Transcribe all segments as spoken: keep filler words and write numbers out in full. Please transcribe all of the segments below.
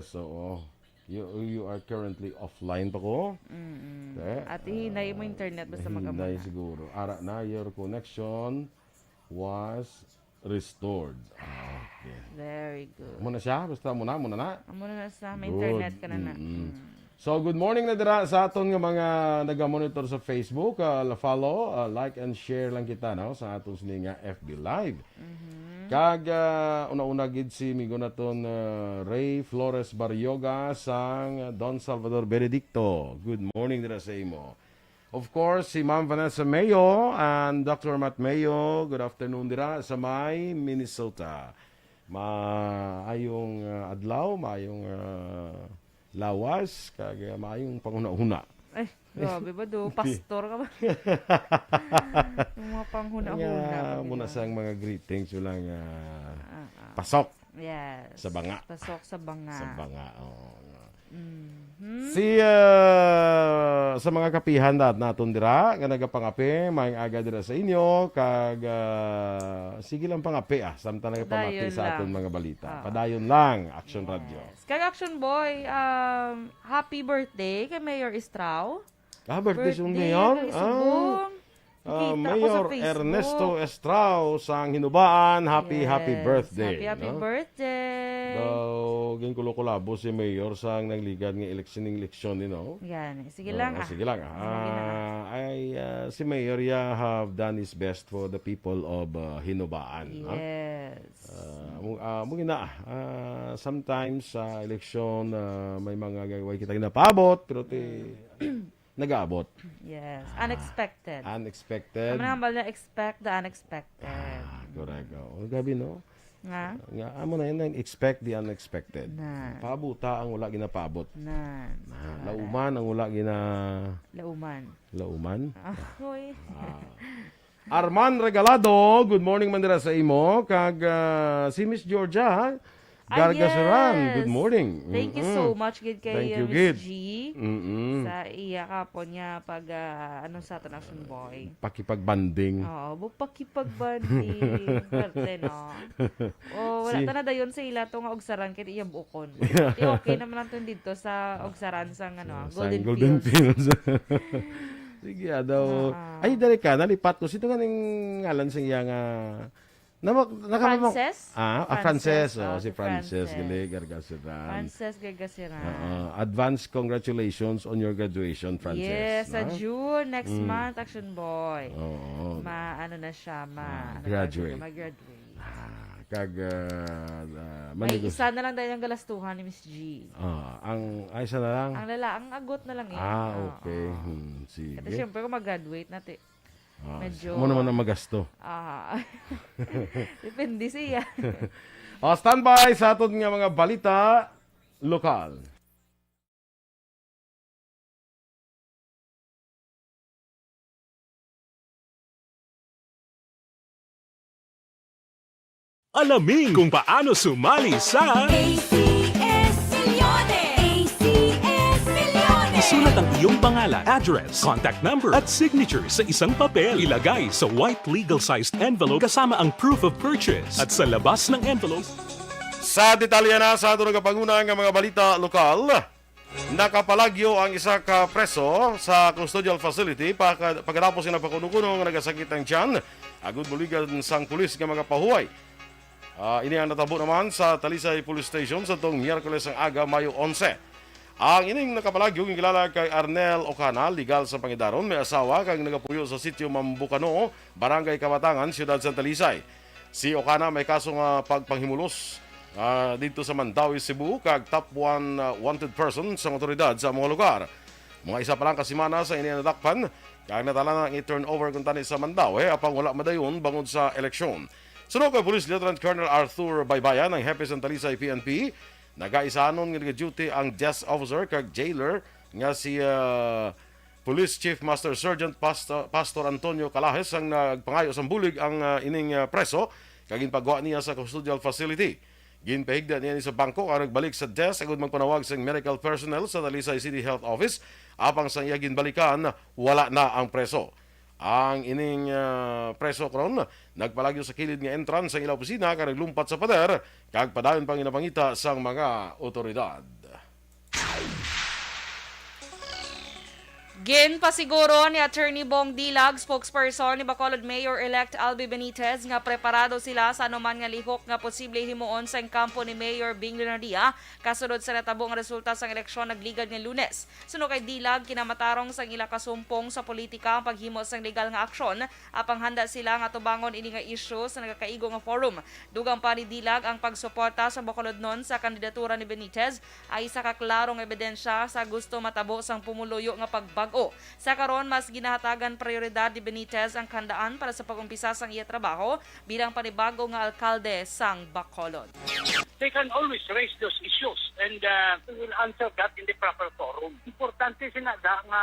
So, oh, you, you are currently offline pa ko. Mm-mm. Okay. At hinay mo internet basta Hinay magamay. Siguro. Ara na, your connection was restored. Ah, okay. Very good. Muna siya? Basta muna, muna na? Amo na na sa may Good. internet ka na na. Mm-mm. Mm. So, good morning na dira sa aton nga mga naga-monitor sa Facebook. Ah, la-, follow, ah, like and share lang kita, no, sa aton sini nga F B Live. Mhm. Kag, ah, una-una gid si migo naton, ah, Ray Flores Barrioga sang Don Salvador Benedicto. Good morning dira sa imo. Of course, si Ma'am Vanessa Mayo and Doctor Matt Mayo. Good afternoon dira sa may Minnesota. Maayong, ah, adlaw, maayong, ah, lawas, kag, ah, maayong panghunahuna. Ay, grabe ba do? Pastor ka ba? Yung mga panghunahuna Nga, pa muna gina- sang mga greetings, wala nga Ah, ah. pasok Yes. sa banga. Pasok sa banga. Sa banga, oo. Mhm. Si, ah, sa mga kapihan na naton dira nga nagapangape, maayong aga dira sa inyo, kag, ah, sige lang pangape, ah, samtang nagapamati Padayon sa aton lang. mga balita. Ah. Padayon lang, Action Yes. Radio. Kag Action Boy, um, happy birthday kay Mayor Estrao. Ah, birthday si Birthday, Mayor? kay Ah. Subong. Ah, Nakita ko sa Mayor Facebook. Ernesto Estrao sang Hinubaan, happy, happy Yes. birthday, Happy, happy no? birthday. Daw, ginkulo-kulabo si Mayor sang nagligad nga eleksyon, eleksyon, you know? Yan. Sige Ah, lang, ah, ah. sige lang, ah. Sige lang, ah. Ah, ay, ah, si Mayor, yeah, have done his best for the people of, ah, Hinubaan, no? Yes. Ah, mo, ah, mo gina, ah, sometimes sa eleksyon, ah, may mga gagawin kita ginapaabot, pero ti, Mm. nag-aabot. Yes. Ah, Unexpected. unexpected. Ang mga hambal na expect the unexpected. Ah, correct. Oh, grabe, no? Nga? Nga, amo na yun, expect the unexpected. Na. Paabuta ang wala ginapaabot. Na. Na. Correct. Lauman ang wala gina- Lauman. Lauman? Ah, hoy. Ah. Arman Regalado, good morning man dira sa imo. Kag, ah, si Miss Georgia, ha? Ah, Gargasuran, yes. good morning. Thank you Mm-mm. so much gid kay, Thank uh, you, Miss gid. G Mm-mm. sa iya kapon nga pag, ah, ano sa aton Action Boy. Pakipag-bonding. Oo, bu-, pakipag-bonding. Swerte, no? Oh, wala Si ta na dayon sa ila to nga ugsaran kay iya buokon. Ti okay naman lang to dito sa ugsaran sa, ano, Sa Golden Golden Fields. Fields. Sige, ah, daw. Ah, ah. Ay, dali ka, nalipat ko. Sino nga ning ngalan sa iya nga Nama-, nakama-, Frances? Ah, ah, Frances. Frances, Oh, oh, si si Frances Frances. Gali Gargasiran. Frances Gargasiran. Oo. Advance congratulations on your graduation, Frances, Yes, sa no? June next Mm. month, Action Boy. Oo. Ma-, ano na siya, ma-, Ah, ano tawag graduate. dito? Ma-graduate. Ah, kag, ah, ah, May manigos- isa na lang tayo ng galastuhan ni Miss G. Ah, ang, ay, isa na lang? Ang lala-, ang agot na lang eh. Ah, Oo. okay. Hmm, sige. Kasi syempre kung mag-graduate na, ti-, Ah, Medyo, amo naman ang magasto. Ah. Depende siya. O, standby sa aton nga mga balita lokal. Alamin kung paano sumali sa A C S Milyones. A C S Milyones. Isulat ang iyong pangalan, address, contact number, at signature sa isang papel. Ilagay sa white legal-sized envelope kasama ang proof of purchase. At sa labas ng envelope, Sa detalye na sa aton nagapanguna nga mga balita lokal, nakapalagyo ang isa ka preso sa custodial facility pagka-, pagkatapos nga nagpakuno-kuno nga nagasakit ang tiyan, agud buligan sang pulis nga mga pahuway. Ah, ini ang natabo naman sa Talisay Police Station sa tong Miyerkules ang aga, Mayo onse. Ang ining nakapalagyo ginkilala kay Arnel Ocana, legal sa pangidaron, may asawa kag nagapuyo sa sitio Mambucano, Barangay Kabatangan, Siyudad sa Talisay. Si Ocana may kaso nga pagpanghimulos, ah, didto sa Mandaue, Cebu, kag top one, ah, wanted person sang awtoridad sa mga lugar. Mga isa pa lang ka semana sa ini nadakpan, kag natala na ang i-turnover kuntani sa Mandaue, apang wala madayon bangod sa eleksyon. Suno kay Police Lieutenant Colonel Arthur Baybayan, ang hepe sang Talisay P N P, nagaisanon nga nag-duty ang desk officer kag jailer nga si, ah, Police Chief Master Sergeant Past-, Pastor Antonio Calajes ang nagpangayo sang bulig ang, ah, ining, ah, preso kag ginpagwa niya sa custodial facility. Ginpahigda niya ni sa bangko ang nagbalik sa desk agud magpanawag sang medical personnel sa Talisay City Health Office, apang sang iya ginbalikan, wala na ang preso. Ang ining, ah, preso karon nagpalagyo sa kilid nga entrance sang ila opisina kag naglumpat sa pader kag padayon pang ginapangita sang mga otoridad. Ginpasiguro ni Attorney Bong Dilag, spokesperson ni Bacolod Mayor-elect Albi Benitez, nga preparado sila sa anuman nga lihok nga posible himuon sang kampo ni Mayor Bing Leonardia kasunod sa natabo nga resulta sang eleksyon nagligad nga Lunes. Suno kay Dilag, kinamatarong sang ila kasumpong sa politika ang paghimo sang legal nga aksyon, apang handa sila nga tubangon ini nga isyu sa nagakaigo nga forum. Dugang pa ni Dilag, ang pagsuporta sa Bacolodnon sa kandidatura ni Benitez ay isa ka klaro nga ebidensya sa gusto matabo sang pumuluyo nga pagbag-o. Sa karon, mas ginahatagan prioridad ni Benitez ang kahandaan para sa pag-umpisa sang iya trabaho bilang panibago nga alkalde sang Bacolod. They can always raise those issues and, uh, we will answer that in the proper forum. Importante sina da nga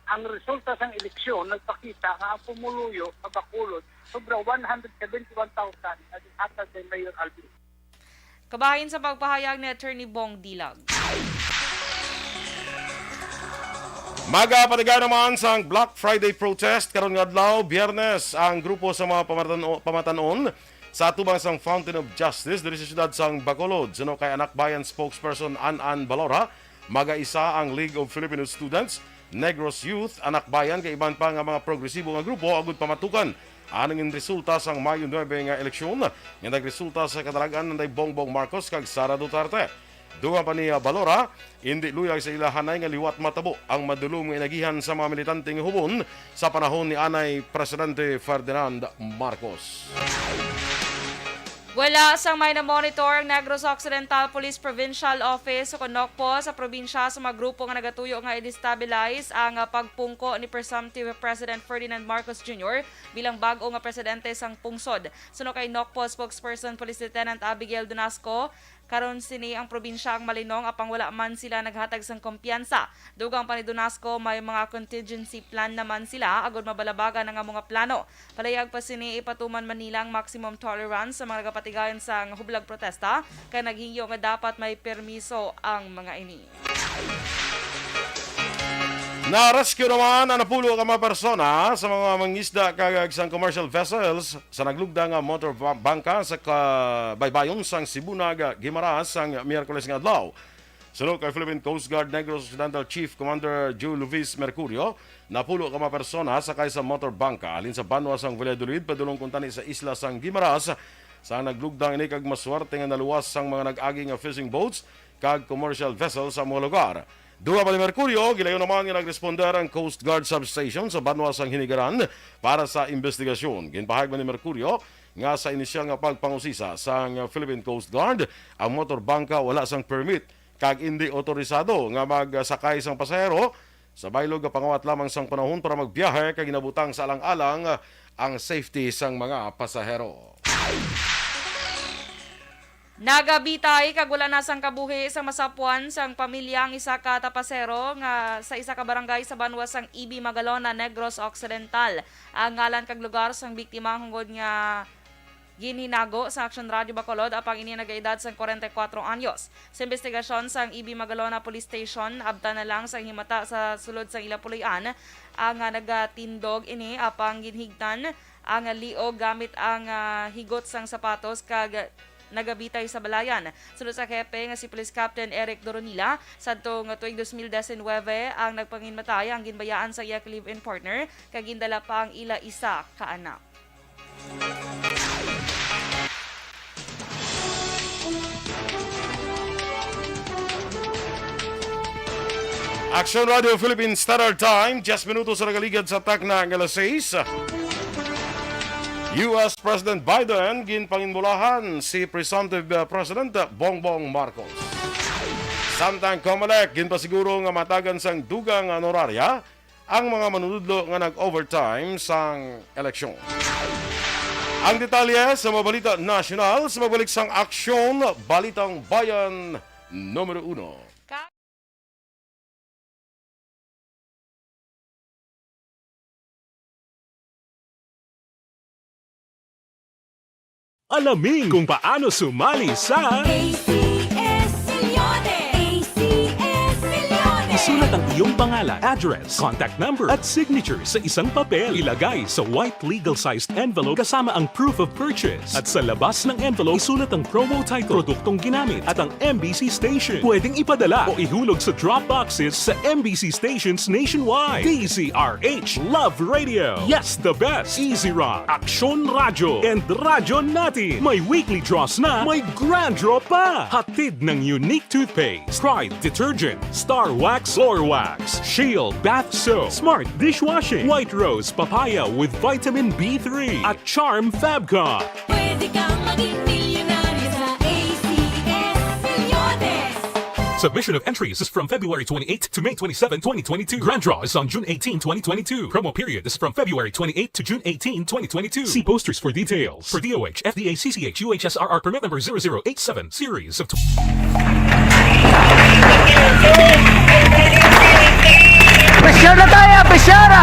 ang resulta sang eleksyon nagpakita nga ang pumuluyo sa Bacolod sobra one hundred seventy-one thousand ang hatag ni Mayor Alvin. Kabahin sa pagpahayag ni Attorney Bong Dilag. Magapatigayon naman sang Black Friday protest karon nga adlaw, Biyernes, ang grupo sa mga pamatan-, pamatan-on sa atubang sang Fountain of Justice diri sa siyudad sang Bacolod. Suno kay Anakbayan spokesperson An An Balora, magaisa ang League of Filipino Students, Negros Youth, Anakbayan, kag iban pa nga mga progresibo nga grupo agud pamatukan ang nangin resulta sang Mayo nuebe nga eleksyon nga nagresulta sa kadalag-an anday Bongbong Marcos kag Sara Duterte. Dugang pa ni Balora, indi luyag sa ilahanay nga liwat matabo ang madulom nga inagihan sa mga militante nga hubon sa panahon ni anay Presidente Ferdinand Marcos. Wala sang may na-monitor ang Negros Occidental Police Provincial Office o kon NOCPO sa probinsya sa mga grupo nga nagatuyo nga i-destabilize ang, ah, pagpungko ni presumptive President Ferdinand Marcos Junior bilang bag-o nga presidente sang pungsod. Suno kay NOCPO spokesperson Police Lieutenant Abigail Donasco, karon sini ang probinsya ang malinong, apang wala man sila naghatag sang kumpiyansa. Dugang pa ni Donasco, may mga contingency plan naman sila agud mabalabagan ang amo nga plano. Palayag pa sini, ipatuman man nila ang maximum tolerance sa mga nagapatigayon sang hublag protesta, kay naghingyo nga dapat may permiso ang mga ini. Na-rescue naman ang napulo ka mga persona sa mga mangisda kag sang commercial vessels sa naglugda nga motor ba-, bangka sa kabaybayon sang Sibunag, Guimaras, sang Miyerkules nga adlaw. Suno kay Philippine Coast Guard Negros Occidental Chief Commander Joe Luis Mercurio, napulo ka mga persona sakay sa motor bangka halin sa banwa sang Valladolid padulong kuntani sa isla sang Guimaras, sa naglugda ini kag maswerte nga naluwas sang mga nag-agi nga fishing boats kag commercial vessels sa mga lugar. Dugang pa ni Mercurio, gilayon naman nga nagresponder ang Coast Guard Substation sa banwa sang Hinigaran para sa investigasyon. Ginpahayag man ni Mercurio nga sa inisyal nga pagpangusisa sang Philippine Coast Guard, ang motor bangka wala sang permit kag indi otorisado nga magsakay sang pasahero sa baylog nga pangawat lamang sang panahon para magbiyahe kag ginabutang sa alang-alang ang safety sang mga pasahero. Nagabitay kag wala na sang kabuhi sang masapwan sang pamilya ang isa ka tapasero nga sa isa ka barangay sa banwa sang Ibi, Magalona, Negros Occidental. Ang ngalan kag lugar sang biktima hangod nga ginhinago sa Aksyon Radio Bacolod, apang ini nagaedad sang kwarenta y kuwatro anyos. Sa imbestigasyon sang Ibi, Magalona Police Station, abtan na lang sang himata sa sulod sang ila puloy-an ang, ah, nagatindog ini, apang ginhigtan ang liog gamit ang, ah, higot sang sapatos kag nagabitay sa balayan. Sunod sa hepe nga si Police Captain Eric Doronila, sadto nga tuig dos mil diecinuebe ang nagpanginmatay ang ginbayaan sa iya ka live-in partner, kag gindala pa ang ila isa ka anak. Aksyon Radio Philippine Standard Time, diyes minutos sa nagaligad sa takna nga alas sais. U S President Biden ginpangimulahan si presumptive, uh, President Bongbong Marcos. Samtang Comelec ginpasiguro nga matagan sang dugang nga honorarya ang mga manunudlo nga nag-overtime sang eleksyon. Ang detalye sa mga balita nasyonal sa magbalik sang Aksyon, Balitang Bayan Numero Uno. Alamin kung paano sumali sa A C S Millones. A C S Millones. Isulat ang Yung pangalan, address, contact number, at signature sa isang papel. Ilagay sa white legal-sized envelope kasama ang proof of purchase. At sa labas ng envelope, isulat ang promo title, produktong ginamit, at ang M B C station. Pwedeng ipadala o ihulog sa drop boxes sa M B C stations nationwide. D Z R H Love Radio. Yes, the best. Easy Rock, Aksyon Radyo, and Radyo Natin. May weekly draws na, may grand draw pa. Hatid ng Unique Toothpaste, Pride Detergent, Star Wax, Floor Wax, Shield Bath Soap, Smart Dishwashing, White Rose Papaya with Vitamin B three, at Charm Fabcon. Pwede kang maging milyonaryo sa A C S Milyones. Submission of entries is from February twenty-eighth to May twenty-seven, twenty twenty-two. Grand draw is on June eighteen, twenty twenty-two. Promo period is from February twenty-eighth to June eighteen, twenty twenty-two. See posters for details. For D O H, F D A, C C H, U H S R R permit number zero zero eight seven, series of tw- Pressure na tayo! Pressure!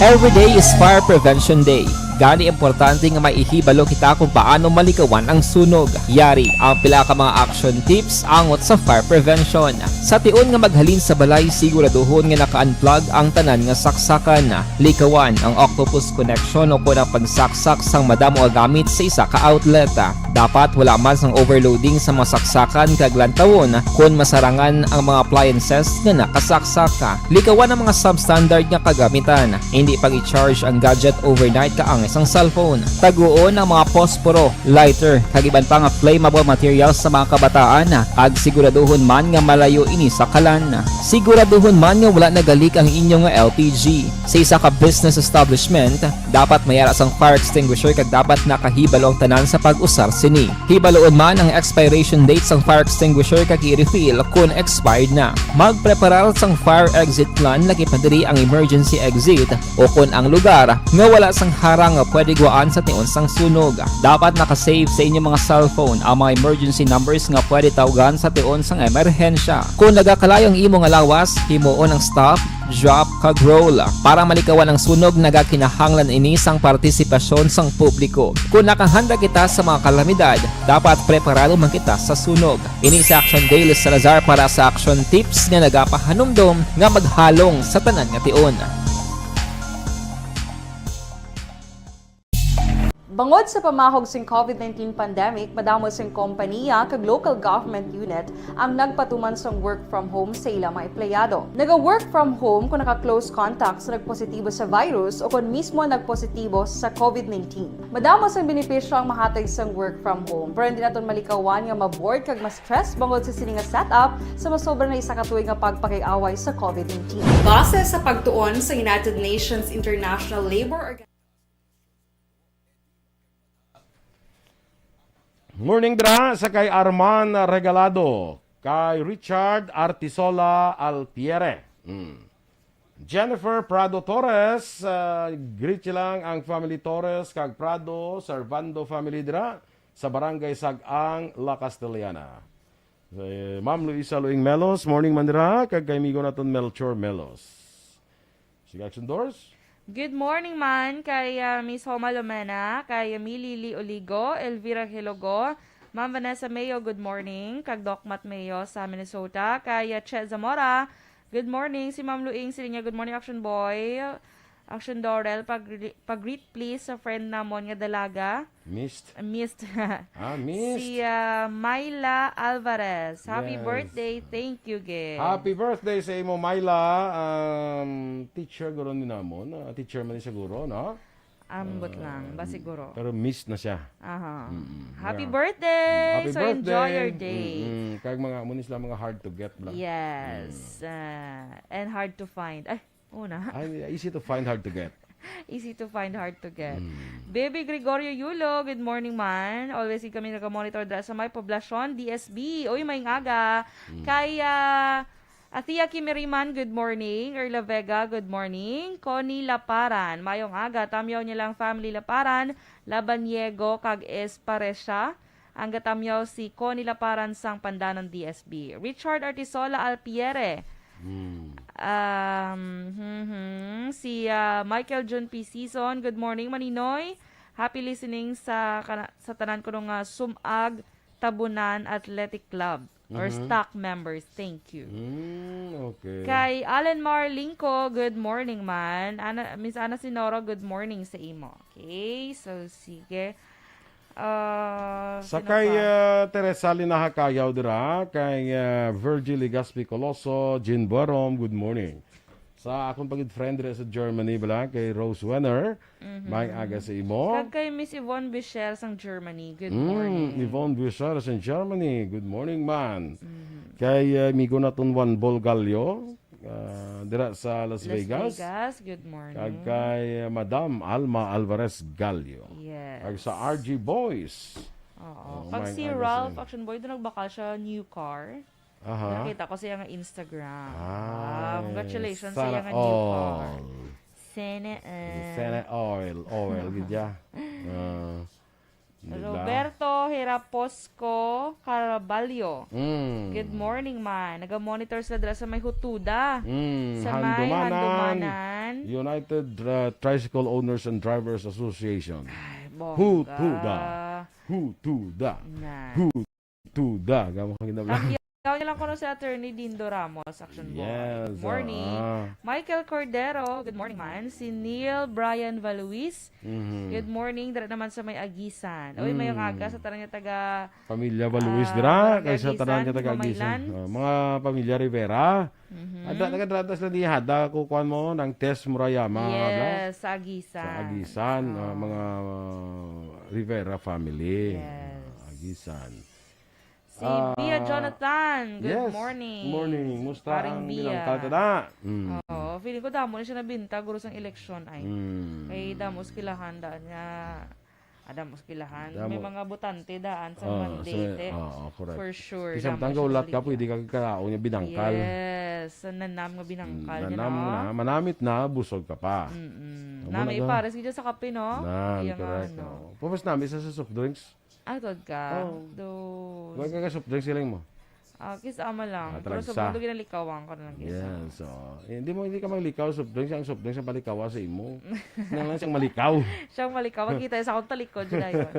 Every day is Fire Prevention Day. Gani, importante nga may ihibalo kita kung paano malikawan ang sunog. Yari ang pila ka mga action tips angot sa fire prevention. Sa tion nga maghalin sa balay, siguraduhon nga naka-unplug ang tanan nga saksakan. Likawan ang octopus connection o kon ang pagsaksak sang madamo nga gamit sa isa ka outlet. Dapat wala man sang overloading sa mga saksakan kag lantawon kon masarangan ang mga appliances nga nakasaksak. Likawan ang mga substandard nga kagamitan. Hindi pag-i-charge ang gadget overnight kaangay sang cellphone. Taguon ang mga posporo, lighter, kag iban pa nga flammable materials sa mga kabataan, kag siguraduhon man nga malayo ini sa kalan. Siguraduhon man nga wala nagalik ang inyo nga L P G. Sa isa ka business establishment, dapat may ara sang fire extinguisher kag dapat nakahibalo ang tanan sa pag-usar sini. Hibaloon man ang expiration date sang fire extinguisher kag i-refill kon expired na. Magpreparar sang fire exit plan, lakip na diri ang emergency exit o kon ang lugar nga wala sang harang nga pwede guwaan sa tion sang sunog. Dapat naka-save sa inyo mga cellphone ang mga emergency numbers nga pwede tawgan sa tion sang emerhensya. Kon nagakalayo ang imo nga lawas, himuon ang stop, drop, kag roll. Para malikawan ang sunog, nagakinahanglan ini sang partisipasyon sang publiko. Kon nakahanda kita sa mga kalamidad, dapat preparado man kita sa sunog. Ini si Action Daily Salazar para sa Action Tips nga nagapahanumdom nga maghalong sa tanan nga tion. Bangod sa pamahog sing covid nineteen pandemic, madamo sing kompanya kag local government unit ang nagpatuman sang work from home sa ila mga empleyado. Naga-work from home kon naka-close contact sa nagpositibo sa virus o kon mismo nagpositibo sa covid nineteen. Madamo sang benepisyo ang mahatag sang work from home, pero hindi naton malikawan nga ma-bored kag ma-stress bangod sa sini nga setup sa masobra na isa ka tuig nga pagpakig-away sa covid nineteen. Base sa pagtuon sa United Nations International Labor Organization, Morning dira sa kay Arman Regalado, kay Richard Artisola Alpiere. Mm. Jennifer Prado Torres, ah, greet lang ang family Torres kag Prado, Servando family dira sa Barangay Sag-ang, La Castellana. Eh, Ma'am Luisa Luing Melos, morning man dira, kag kay amigo naton Melchor Melos. Sige, Action Doors. Good morning man kay, ah, Miss Homa Lomena, kay Milili Oligo, Elvira Hilogo, Ma'am Vanessa Mayo, good morning, kag Doc Matt Mayo sa Minnesota, kay, ah, Che Zamora, good morning, si Ma'am Luing, sila niya, good morning, Action Boy, Action Dorel, pag, pag-greet please sa friend namon nga dalaga. Missed. Missed. Ah, missed. Si, ah, Myla Alvarez. Happy Yes. birthday. Thank you, gid. Happy birthday sa imo, Myla. Um, teacher guro ni namon. Ah, teacher man ni siguro, no? Ambot Ah, lang. Ba siguro? Pero missed na siya. Aha. Mm-mm. Happy Yeah. birthday! Happy So, enjoy birthday! your day. Mm-mm. Kag mga, amo ni sila mga hard to get lang. Yes. Mm. Ah, and hard to find. Ay, una. Ay, easy to find, hard to get. Easy to find, hard to get. Mm. Baby Gregorio Yulo, good morning man. Always gid kami naga-monitor dira sa may poblasyon, D S B. Uy, may aga. Mm. Kay, ah, Athea Kimiriman, good morning. Erla Vega, good morning. Connie Laparan, mayong aga. Tamyaw niya lang family Laparan, Labaniego, kag Esparecia. Ang gatamyaw si Connie Laparan sang Pandanon D S B. Richard Artisola Alpiere, Hmm. Um, hmm, hmm. Si, ah, Michael John P. Season, "Good morning, Maninoy. Happy listening sa kana-, sa tanan ko nga Sumag Tabunan Athletic Club or Mhm. stock members. Thank you." Hmm, okay. Kay Alan Mar Lingco, "Good morning, man." Ana, Miss Ana Sinoro, "Good morning sa imo." Okay, so sige. Ah, Sa sino kay, pa? ah, Teresa Linaha Cayaw dira, kay, ah, Virgie Legaspi Coloso, Jean Boarom, good morning. Sa akon pa gid friend dira sa Germany, bala, kay Rose Wenner, Mhm. may aga sa imo. Kag kay Miss Yvonne Bichel sang Germany, good Mm, morning. Yvonne Bichel sa Germany, good morning, man. Mhm. Kay, ah, amigo naton Juan Bol Gallo, ah, dira sa Las Las Vegas. Vegas, good morning. Kag kay, ah, Madam Alma Alvarez Gallo. Yes. Kag sa R G Boys. Oo. Oh, Kag may si aga sa Ralph inyo. Action Boy, doon nagbakal siya new car. Aha. Nakita ko siya nga Instagram. Ay, Wow, congratulations sa sana iya nga new car. all. Sana all. Sana all. All, gid ya. Ah, di ba? Roberto Hiraposco Caraballo. Mm. Good morning, man. Naga-monitor sila dira sa may Hutuda. Mm, Sa may Handumanan. Handumanan. United, uh, Tricycle Owners and Drivers Association. Ay, bongga. Hutuda. Hutuda. Na. Hutuda. Gamo ka ginabla. Tagyaw niya lang kuno si Attorney Dindo Ramos, Action Boy. Yes, Morning. ah. Michael Cordero, good morning, man. Si Neil Brian Valuis, Mhm. good morning. Dira naman sa may Agisan. Uy, mayong Mm. aga sa tanan nga taga, Pamilya Valuis ah, dira, Barangay kay sa tanan Agisan, nga taga Agisan. Mamaylan. Ah, mga pamilya Rivera. Mhm. Ada, taga dira sila ni Hada, kukuan mo, ng Tess Murayama, bla? Yes, sa Agisan. Sa Agisan, ah, Oh. mga, ah, Rivera family. Yes. Agisan. Si Ah, Bia Jonathan, good yes, morning. morning. Musta Paring ang Bia. binangkal ka na? Mm. Oo, feeling ko damo na siya nabinta, guro, sang eleksyon ay. Mm. Kay damo sa kilahan daan nga, ah, damo sa kilahan. Damo. May mga botante daan sa Oo, Mandete. sa, oo, correct. For sure, Kay damo samtang siya gaulat ka, nabinta. pwede ka kakaon nga binangkal. Yes, sa nanam nga binangkal Mm, niya, nanam no? na, manamit na, busog ka pa. Mm-mm. Amo Nami na ga. ipares gid sa kape, no? Nan, Iya nga, correct, ano. oo. Pumas nami sa, sa soft drinks. Ah, tuod ka? Oo. Do- Wala ka ka soft drinks, siling mo? Ah, kis ama lang. Ah, Pero talagsa. sa mundo, ginalikawan ko na lang kis ama. Yes, oo. Eh, hindi mo, hindi ka malikaw, soft drinks. Ang soft drinks ang palikawa sa imo. Nang lang siyang malikaw. Siyang malikaw. Makita sa akong talikod, yun na yun.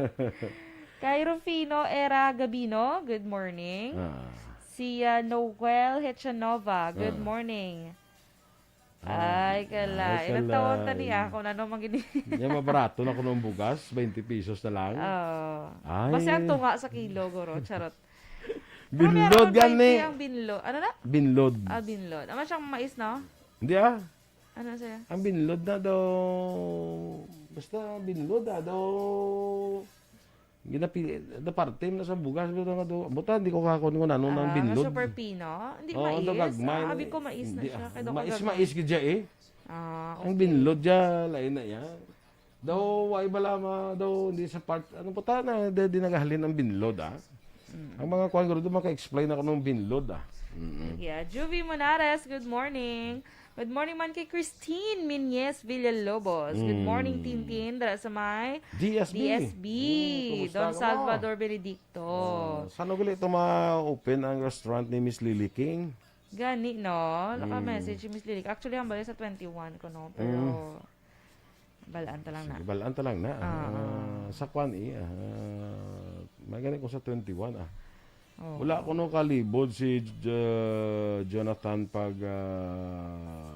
Kay Rufino Era Gabino, good morning. Ah. Si, ah, Noel Hechanova, good Ah. morning. Ah, Ay, kala. ay, Ilang kala. taon ta niya kung ano mang gini- Yan, mabarato na kuno ang bugas, twenty pesos na lang. Oo. Ay. Basta ang tunga sa kilo, guro. Charot. Pero Binlod meron gani. twenty ang binlod. Ano na? Binlod. Ah, binlod. Ano siyang mais, no? Hindi, ah. Ano siya? Ang binlod na daw, basta binlod na daw, ginapi-, na parte na sa bugas, buta nga daw, buta, hindi ko kakon kung ano nang Ah, binlod. super pino? Hindi, Oo, mais. daw gagmay. Ah, abi ko mais na Hindi, siya, ah. kaya daw ko Mais, gagmay. mais gid siya eh. Ah, Ang okay. binlod siya, lain na yan. Daw, why bala ma, daw, hindi sa part, ano po ta na, di, di nagahalin ang binlod, ah? Mm. Ang mga kuwan, guro, doon maka-explain ako ng binlod, ah. Mm-mm. Yeah, Juvie Monares, good morning. Good morning man kay Christine Minyes Villalobos. Good morning, Mm. Tintin. Dara sa may D S B. D S B. Mm, kumusta Don ka mo? Salvador Benedicto. Oh, saan ulit ito ma-open ang restaurant ni Miss Lily King? Gani, no? Naka-message Mm. si Miss Lily. Actually, ang bali sa twenty-one ko, no? Pero, Mm. balaan ta lang Sige, na. balaan ta lang na. Ah, Ah, ah. sa kwan, eh, ah, may gani ko sa twenty-one, ah. Oo. Wala ko no kalibod si J-, Jonathan pag, ah,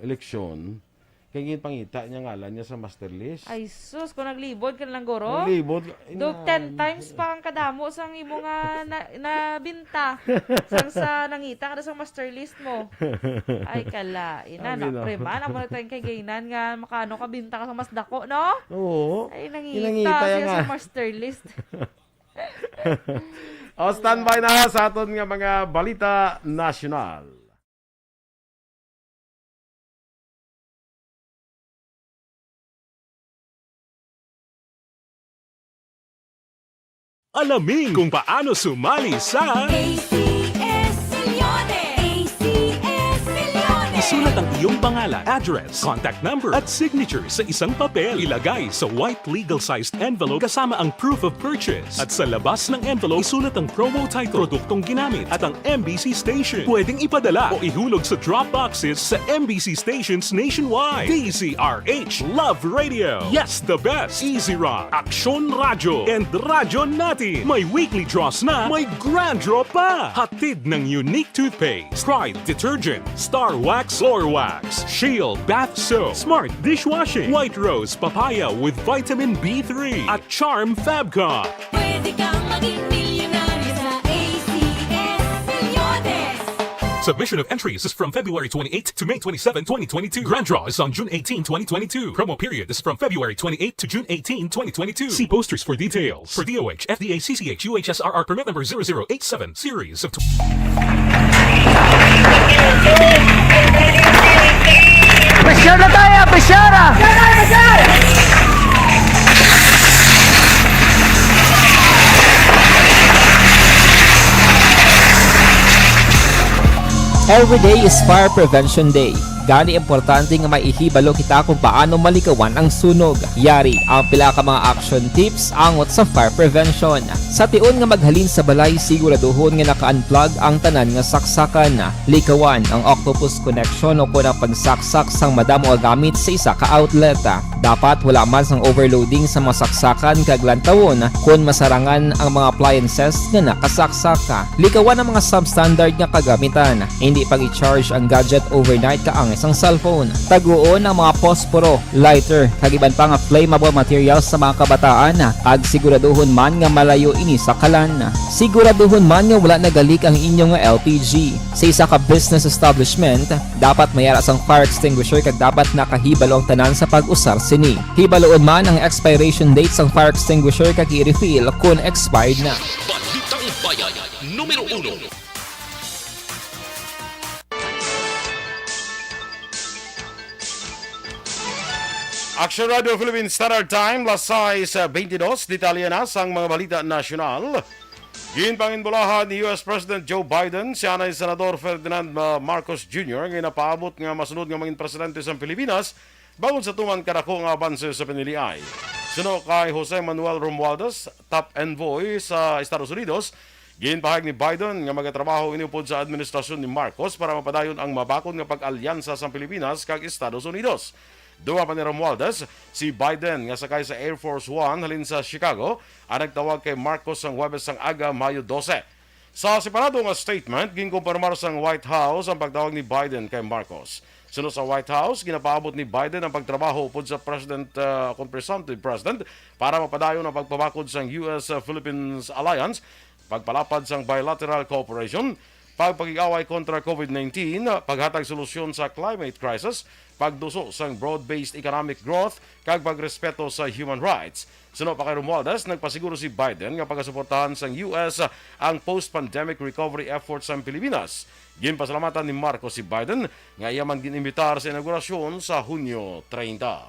eleksyon. Kay ginpangita niya ngalan niya sa master list. Ay, sus, kung naglibod ka na lang, guro. Naglibod ka, Do, ina, ten times pa ang kadamo sang imo nga na, nabinta. Sang sa nangita ka na sa master list mo. Ay, kala, ina, Sabi na. napreman. Amo na tayong kay Gainan nga, makaano ka binta ka sa mas dako, no? Oo. Ay, nangita Inangita siya yan sa nga. master list. O, standby na sa aton nga mga balita nasyonal. Alamin kung paano sumali sa A C S Milyones! A C S Milyones! Isulat ang iyong pangalan, address, contact number, at signature sa isang papel. Ilagay sa white legal-sized envelope kasama ang proof of purchase. At sa labas ng envelope, isulat ang promo title, produktong ginamit, at ang M B C station. Pwedeng ipadala o ihulog sa drop boxes sa M B C stations nationwide. D Z R H Love Radio. Yes, the best. Easy Rock, Aksyon Radyo, and Radyo Natin. May weekly draws na, may grand draw pa. Hatid ng Unique Toothpaste, Pride Detergent, Star Wax, Floor Wax, Shield Bath Soap, Smart Dishwashing, White Rose Papaya with Vitamin B three, at Charm Fabcon. Pwede kang maging milyonaryo sa A C S Milyones. Submission of entries is from February twenty-eighth to May twenty-seven, twenty twenty-two. Grand draw is on June eighteen, twenty twenty-two. Promo period is from February twenty-eighth to June eighteen, twenty twenty-two. See posters for details. For D O H, F D A, C C H, U H S R R permit number zero zero eight seven, series of tw- Pressure na tayo, pressure ah! Every day is Fire Prevention Day. Gani, importante nga maihibalo kita kung paano malikawan ang sunog. Yari ang pila ka mga action tips angot sa fire prevention. Sa tion nga maghalin sa balay, siguraduhon nga naka-unplug ang tanan nga saksakan. Likawan ang octopus connection o kon ang pagsaksak sang madamo nga gamit sa isa ka outlet. Dapat wala man sang overloading sa mga saksakan kag lantawon kon masarangan ang mga appliances nga nakasaksak. Likawan ang mga substandard nga kagamitan. Hindi pag-i-charge ang gadget overnight kaangay sang cellphone. Taguon ang mga posporo, lighter, kag iban pa nga flammable materials sa mga kabataan, kag siguraduhon man nga malayo ini sa kalan. Siguraduhon man nga wala nagalik ang inyo nga L P G. Sa isa ka business establishment, dapat may ara sang fire extinguisher kag dapat nakahibalo ang tanan sa pag-usar sini. Hibaloon man ang expiration date sang fire extinguisher kag i-refill kon expired na. Balitang Bayan, numero uno. Action Radio Philippine Standard Time, las sais, ah, twenty-dos. Detalye na sang mga balita nasyonal. Ginpanginbulahan ni U S President Joe Biden si anay Senador Ferdinand Ma-, Marcos Junior nga napaabot nga masunod nga mangin presidente sa Pilipinas bangod sa tuman kadako nga abanse sa piniliay. Suno kay Jose Manuel Romualdez, top envoy sa Estados Unidos, ginpahayag ni Biden nga magatrabaho ini upod sa administrasyon ni Marcos para mapadayon ang mabakod nga pag-alyansa sang Pilipinas kag Estados Unidos. Dugang pa ni Romualdez, si Biden nga sakay sa Air Force One halin sa Chicago ang nagtawag kay Marcos sang Huwebes sang aga, Mayo dose. Sa separado nga statement, ginkumpirmar sang White House ang pagtawag ni Biden kay Marcos. Suno sa White House, ginapaabot ni Biden ang pagtrabaho upod sa President, ah, kon presumptive President, para mapadayon ang pagpabakod sang U S Philippines Alliance, pagpalapad sang bilateral cooperation, pagpakig-away kontra COVID nineteen, paghatag solusyon sa climate crisis, pagduso sang broad-based economic growth, kag pagrespeto sa human rights. Suno pa kay Romualdez, nagpasiguro si Biden nga pagasuportahan sang U S ang post-pandemic recovery efforts sang Pilipinas. Ginpasalamatan ni Marcos si Biden nga iya man gin-imbitar sa inaugurasyon sa Hunyo treinta.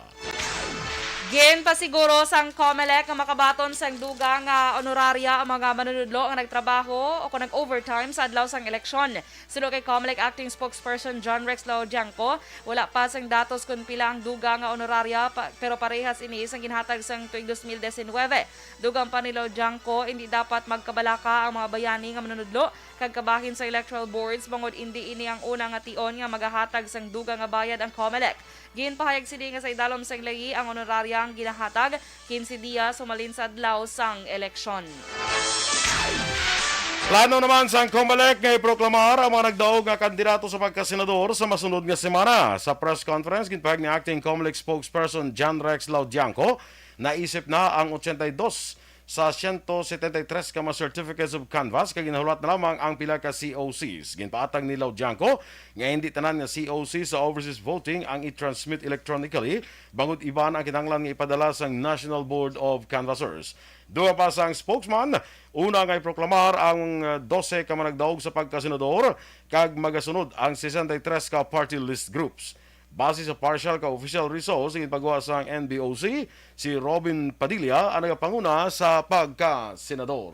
Ginpasiguro sang Comelec nga makabaton sang dugang nga honorarya ang mga manunudlo nga nagtrabaho o kon nag-overtime sa adlaw sang eleksyon. Suno kay Comelec Acting Spokesperson John Rex Laodianco, wala pa sang datos kon pila ang dugang nga honorarya, pa, pero parehas ini sang ginhatag sang tuig dos mil disinwebe. Dugang pa ni Laodianco, indi dapat magkabalaka ang mga bayani nga manunudlo kag kabahin sa electoral boards, bangod indi ini ang una nga tion nga magahatag sang dugang nga bayad ang Comelec. Ginpahayag sini nga sa idalom sang layi ang honorarya ang ginahatag kinse dias humalin sa adlaw sang eleksyon. Plano naman sang Comelec nga iproklamar ang mga nagdaog nga kandidato sa pagkasenador sa masunod nga semana. Sa press conference, ginpahayag ni Acting Comelec Spokesperson John Rex Laodianco, naisip na ang ochenta y dos sa siyento setenta y tres ka mga certificates of canvass, kag ginahulat na lamang ang pila ka C O Cs. Ginpaatang ni Laodianco nga hindi tanan nga C O C sa overseas voting ang i-transmit electronically, bangod iban ang kinahanglan nga ipadala sang National Board of Canvassers. Dugang pa sang spokesman, una nga iproklamar ang, uh, dose ka managdaog sa pagkasenador, kag magasunod ang sesenta y tres ka party list groups. Base sa partial ka official results nga ginpagawa sang N B O C, si Robin Padilla ang nagapanguna sa pagkasenador.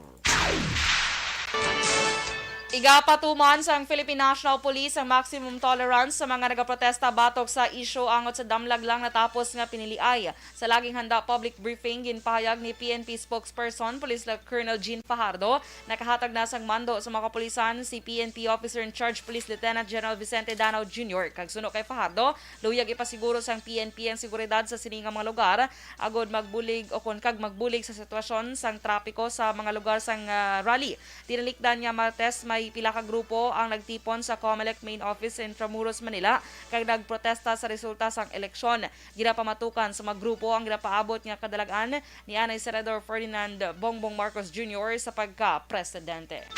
Igapatuman sang Philippine National Police ang maximum tolerance sa mga nagaprotesta batok sa isyu angot sa damlag lang natapos nga piniliay. Sa laging handa public briefing, ginpahayag ni P N P spokesperson Police Lieutenant Colonel Jean Fajardo, nakahatag na sang mando sa mga kapulisan si P N P Officer in Charge Police Lieutenant General Vicente Danao Junior, kag suno kay Fajardo, luyag ipasiguro sang P N P ang seguridad sa sini nga mga lugar agod magbulig o kon kag magbulig sa sitwasyon sang trapiko sa mga lugar sang, ah, rally. Tinalikdan nga Martes may pila ka grupo ang nagtipon sa Comelec main office sa Intramuros, Manila, kag nagprotesta sa resulta sang eleksyon. Ginapamatukan sa mga grupo ang ginapaabot nga kadalag-an ni anay Senador Ferdinand Bongbong Marcos Junior sa pagka-presidente.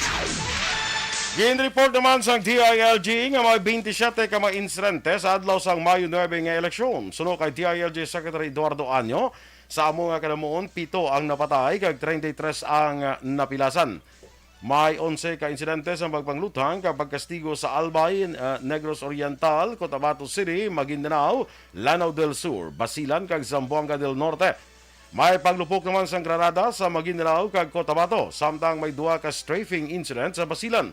Gin-report naman sang D I L G nga may twenty-seven ka mga insidente sa adlaw sang Mayo nuebe nga eleksyon. Suno kay D I L G Secretary Eduardo Año, sa amo nga kanamuon, pito ang napatay kag treinta y tres ang napilasan. May onse ka insidente sang pagpangluthang kag pagkastigo sa Albay, uh, Negros Oriental, Cotabato City, Maguindanao, Lanao del Sur, Basilan, kag Zamboanga del Norte. May panglupok naman sang granada sa Maguindanao kag Cotabato, samtang may duha ka strafing incident sa Basilan.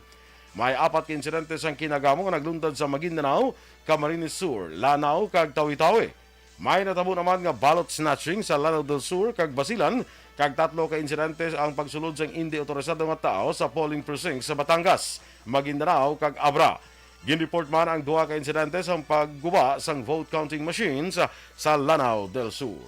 May apat ka insidente sang kinagamo nga nagluntad sa Maguindanao, Camarines Sur, Lanao, kag Tawi-Tawi. May natabo naman nga ballot snatching sa Lanao del Sur kag Basilan, kag tatlo ka insidente ang pagsulod sang indi otorisado nga tawo sa polling precinct sa Batangas, Maguindanao, kag Abra. Gin-report man ang duha ka insidente sang pagguba sang vote counting machines sa Lanao del Sur.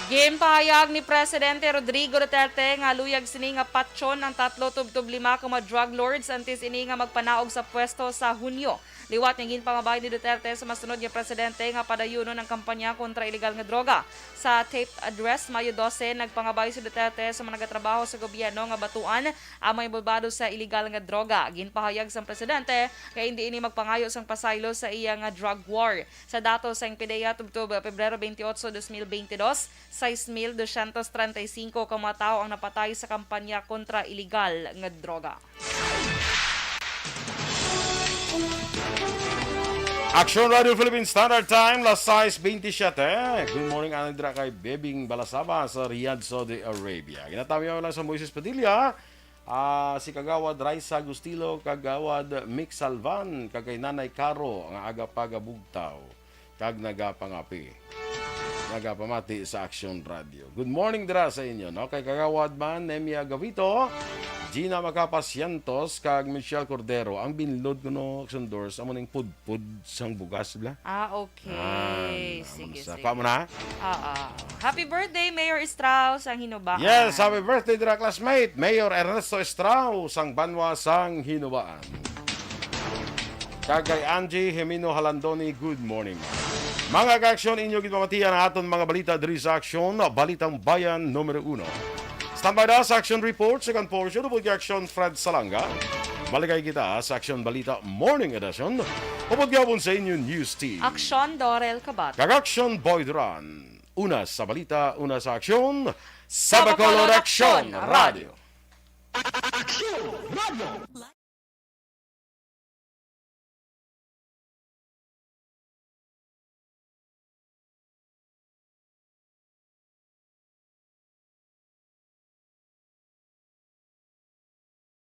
Ginpahayag ni Presidente Rodrigo Duterte nga luyag sini nga patyon ang tatlo tubtob lima ka mga drug lords antes ini nga magpanaog sa pwesto sa Hunyo. Liwat nga ginpamabay ni Duterte sa masunod nga presidente nga padayunon ang kampanya kontra iligal nga droga. Sa taped address, Mayo dose, nagpangabay si Duterte sa mga nagatrabaho sa gobyerno nga batuan ang mga involbado sa iligal nga droga. Ginpahayag sang presidente nga indi ini magpangayo sang pasaylo sa iya nga drug war. Sa datos sang PDEA tubtob Pebrero twenty-eight, dos mil twenty-two, sais mil dosyentos treinta y cinco ka mga tawo ang napatay sa kampanya kontra iligal nga droga. Action Radio Philippine Standard Time, las sais veintisiete. Good morning, anay dira kay Bebing Balasaba sa Riyadh, Saudi Arabia. Ginatamiyaw lang sa Moises Padilla, ah, si Kagawad Raisa Agustilo, Kagawad Mick Salvan, kag kay Nanay Caro, nga aga pa gabugtaw kag nagapangapi, nagapamati sa Action Radio. Good morning dira sa inyo, no? Kay Kagawad man, Nemia Gavito, Gina Macapa Cientos, kag Michelle Cordero. Ang binlod ko, no, Action Doors, amo ning pudpud sang bugas, bla? Ah, okay. Ah, sige, sige. Kuha mo na? Oo. Happy birthday, Mayor Strauss, ang Hinubaan. Yes, happy birthday dira, classmate, Mayor Ernesto Strauss, ang banwa sang Hinubaan. Kag kay Angie Jimeno Halandoni, good morning. Mga ka-aksyon, inyo gid mabatian ang aton mga balita diri sa Aksyon, Balitang Bayan numero uno. Standby na sa Aksyon Report, second portion, upod kay Aksyon Fred Salanga. Maligay kita sa Aksyon Balita Morning Edition, upod gihapon sa inyo News Team. Aksyon Dorel Kabat. Kag Aksyon Boy Duran. Una sa balita, una sa aksyon, sa Bacolod Aksyon Radio. Aksyon Radio.